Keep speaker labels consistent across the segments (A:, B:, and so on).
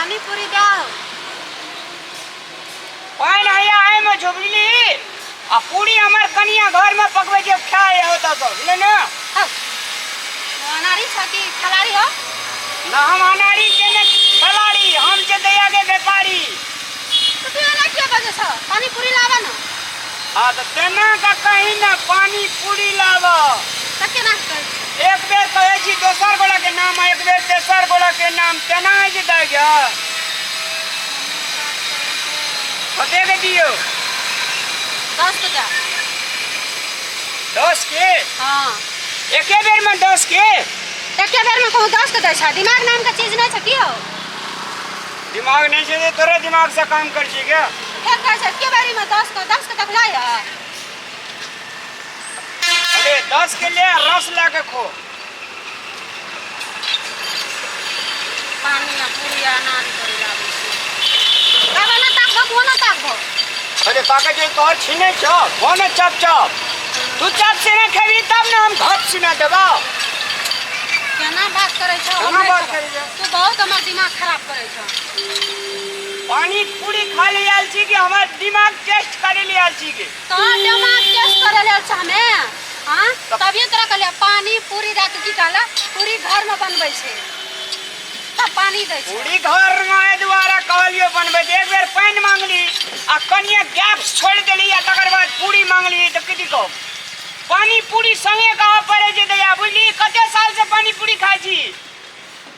A: पानी पूरी दाओ।
B: पानि हैया एहिमे छौ बुझली, आ पूरी हमर कनिया घरमे पकबै छै, खाय होता सब बुझले ने।
A: अनाड़ी छ कि खलाड़ी हो?
B: ना हम अनाड़ी के ने खलाड़ी, हम छै दैया के व्यापारी।
A: तो तू एना किया बजै छ? पानी पूरी लाबा ना।
B: हाँ तो तेना का कहीं ना पानी पूरी लाबा।
A: त केना कहै छ?
B: एक बेर कहै छी दोसर गोला के नाम, एक बेर तेसर गोला के नाम, तेना होइ छै दाइ गे। कते के दियौ?
A: 10 के दे।
B: 10 के?
A: हाँ।
B: एके बेर में 10 के?
A: एके बेर में कहूँ 10 के दै छ? दिमाग नाम के चीज नहीं छ की हो?
B: दिमाग नहीं छै तोरे दिमाग से काम कर छी क्या?
A: फेर कहै छ एके बेरी में 10 के, 10 के देखला या?
B: अरे 10 के ले रस ला के खो।
A: पानी आ पूरी आ नारी करी लाबै छी। बाबा ना ताकबो, को ना ताकबो।
B: अरे ताके जे तोहर छीने छौ, खो ने चप चप। तू चप से ना खेबी तब ना हम घप से ना देबो।
A: केना बात करै छौ?
B: केना बात करै छौ?
A: तू बहुत हमर दिमाग खराब करै छौ।
B: पानी पूरी खा ले आयल छी कि हमर दिमाग टेस्ट करे ले आयल छी के?
A: तोहर दिमाग टेस्ट करे लेल छौ हमे? हाँ? तभिए तोरा कहलियै पानी पूरी दए के की कहला? पूरी घर में बनबै छै तब पानी दै छै।
B: पूरी घर में एहि दुआरे कहलियो बनबै छै, एक बेर पानि मांगली आ कनिए गैप छोड़ि देली आ तकर बाद पूरी मांगली तऽ कथी कहब? पानी पूरी संगे कहऽ पड़ै छै दैया, बुझली? कते साल से पानी पूरी खाइ छी?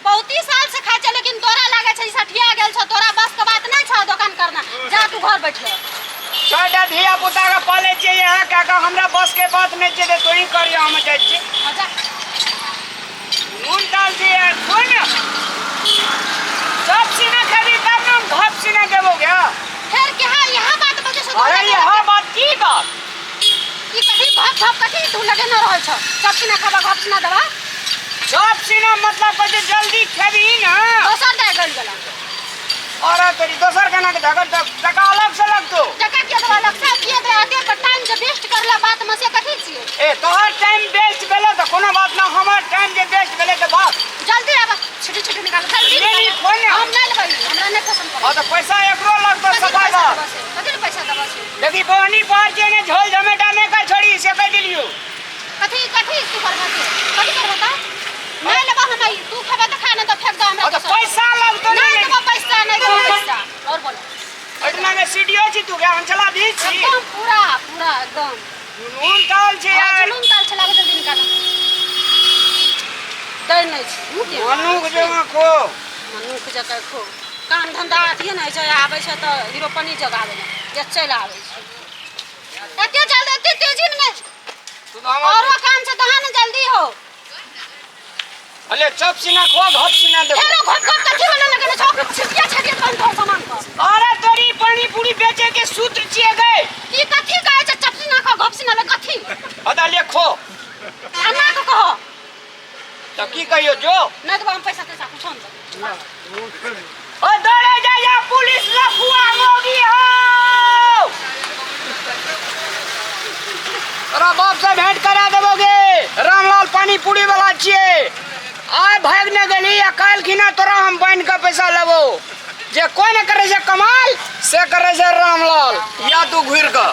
A: बहुत ही साल से खाइ छै, लेकिन तोरा लागै छै सठिया गेल छौ, तोरा बस के बात नहि छौ दोकान करना। जा तू घर बैठ रह।
B: छटा धिया पुता के पालै छियै यहाँ कए कऽ, हमरा बस के बात नहि छै तऽ तोही करियौ, हम जाइ छियै।
A: हाँ, जा।
B: नून दाल छै यार, खो ने। सब सीना खेबी तब ने हम घप सीना देबो गया।
A: फेर के हाँ यहाँ बात बजे छौ?
B: अरे यहाँ बात की बात?
A: ई कथी घप घप कथी तू लगे न रहल छौ? सब सीना खाबा घप सीना देबा?
B: सब सीना मतलब कहे जल्दी खेबी ना।
A: दोसर दे गल गला।
B: अरे तेरी दोसर केना के धगड़ तक टका अलग से लगतो।
A: टका किया देबा अलग से? किया देबा? एते पर टाइम जे वेस्ट करला बात में से कथी छियै?
B: ए तोहर टाइम वेस्ट भेलो त कोनो बात ना, हमर टाइम जे वेस्ट भेले त बात।
A: जल्दी आबा, छिटी छिटी निकाल जल्दी।
B: ले ली फोन ना।
A: हम नहीं लेबै, हमरा नहीं पसंद पड़े।
B: हां त पैसा एकरो लगतो सफाई बात।
A: कथी ले पैसा देबा से?
B: देखी बहनी पर जे ने झोल झमेटा नहीं कर छोड़ी से कह दिलियो।
A: कथी कथी तू करबा से? कथी करबा त? नहीं लेबा हम ई, तू खेबा त खा, नहीं त फेंक दे हमरा।
B: त पैसा लगतो।
A: नहीं देबा पैसा, नहीं देबा पैसा। और बोलो।
B: पटना में सीडीओ छी तू के अंचला दी छी।
A: एकदम पूरा पूरा एकदम।
B: जुनून ताल छै
A: यार।
B: हां
A: जुनून ताल छै, लागे जल्दी निकाल। दै नहीं छी।
B: मनुख जगह खो।
A: मनुख जगह खो। काम धंधा अथिए नहि छै, आबै छै तऽ हीरोपनी जगाबै लए जे चलि आबै छै। एते जल्दी एते तेजी में नहि। औरो काम छै तहाँ ने जल्दी हो।
B: अरे चप सीना खो घप सीना देखो।
A: फेरो घप घप कथी बने लगने छौ? छिटिया छटिया तोहर तोहर सामान पर।
B: अरे तोरी पानी पूरी बेचे के सूत्र छिए गए।
A: ई कथी कहै छै चप सीना खो घप सीना ले कथी?
B: अदा ले खो।
A: अन्ना के कहो।
B: तो की कहियो जो?
A: नहीं तो हम पैसा तैसा कुछ हम
B: ओ दौड़े जा जा पुलिस लफुआ मोगी हो। तोरा बाप से भेंट करा देबोगे। रामलाल पानी पूरी वाला छिए। आय भाग ने गेली आ काल्हि खिना तोरा हम बान्हि के पैसा लेबो। जे कोई ने करे छै कमाल से करे छै रामलाल। या तू घुरि कऽ।